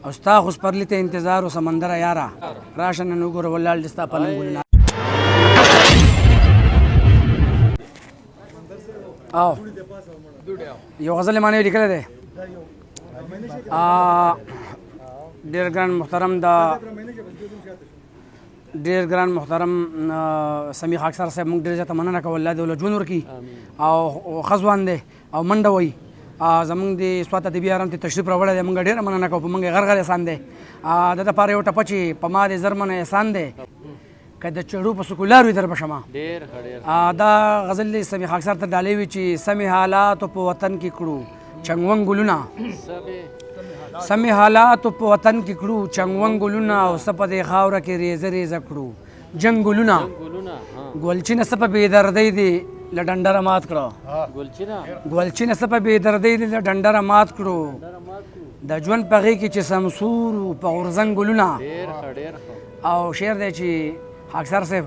او ستا خو سپرلي ته انتظار و سمندره یاره، راشه نن وګوره ولاړ دي ستا په نوم ګلونه. او یو غزل معنی لیکلی دی. ډیر ګران محترم، دا ډیر ګران محترم سمیع خاکسار صاحب، موږ ډیر زیاته مننه کوو. الله دې له ژوند ورکړي او ښه ځوان دی او منډه وایي. زمونږ د سوات ادبي ارام ته تشریف راوړی دی، موږ ډېره مننه کوو. په موږ یې غر غر احسان دی. د دپاره یو ټپه چې په ما دې زر منه احسان دی، که د چړو په سکولار وي در به شمه. ډېر ښه، ډېر. دا غزل دې سمیع خاکسار ته ډالۍ وي چې سمې حالاتو په وطن کې کړو چنګ ګلونه، سمې حالاتو په وطن کې کړو چنګ ګلونه، او څه په دې خاوره کې ریزه ریزه کړو جنګلونه. ګلچینه څه په بې دردۍ دې له ډنډره مات کړو، ګلچینه څه په بې دردۍ دې له ډنډره مات کړو، د ژوند په غېږ کې چې سمسور په غورځنګ ګلونه. او شعر دی چې خاکسار صاحب،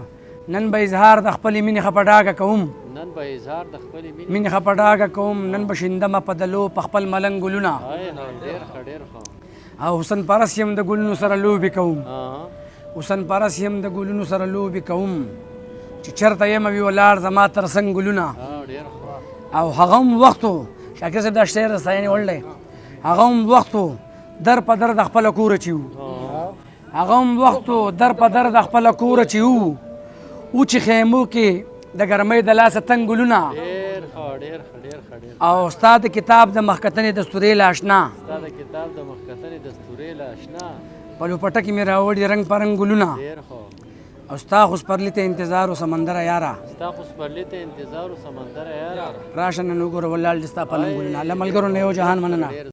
نن به اظهار د خپلې مینې ښه په ډاګه کوم، نن به اظهار د خپلې مینې ښه په ډاګه کوم، نن به شیندمه په دلو په خپل ملنګ ګلونه. او حسن پرس یم د ګلونو سره لوبې کوم، حسن پرس یم د ګلونو سره لوبې کوم، چې چېرته یم وي ولاړ زما تر څنګ ګلونه. او هغه هم وخت و، شاکر صاحب دا شعر د ستاینې وړ دی. هغه هم وخت و در په در د خپله کوره چې وو، هغه هم وخت و در په در د خپله کوره چې وو، و چې خیمو کې د ګرمۍ د لاسه تنګ ګلونه. او ستا د کتاب د مخکتنې دستورې له اشنا، ستا د کتاب د مخکتنې دستورې له اشنا، په لوپټه کې مې راوړي رنګ په رنګ ګلونه. او ستا خو سپرلي ته انتظار و سمندره یاره، ستا خو سپرلي ته انتظار و سمندره یاره، راشه نن وګوره ولاړ دي ستا په نوم ګلونه. له ملګرو نه یو جهان مننه.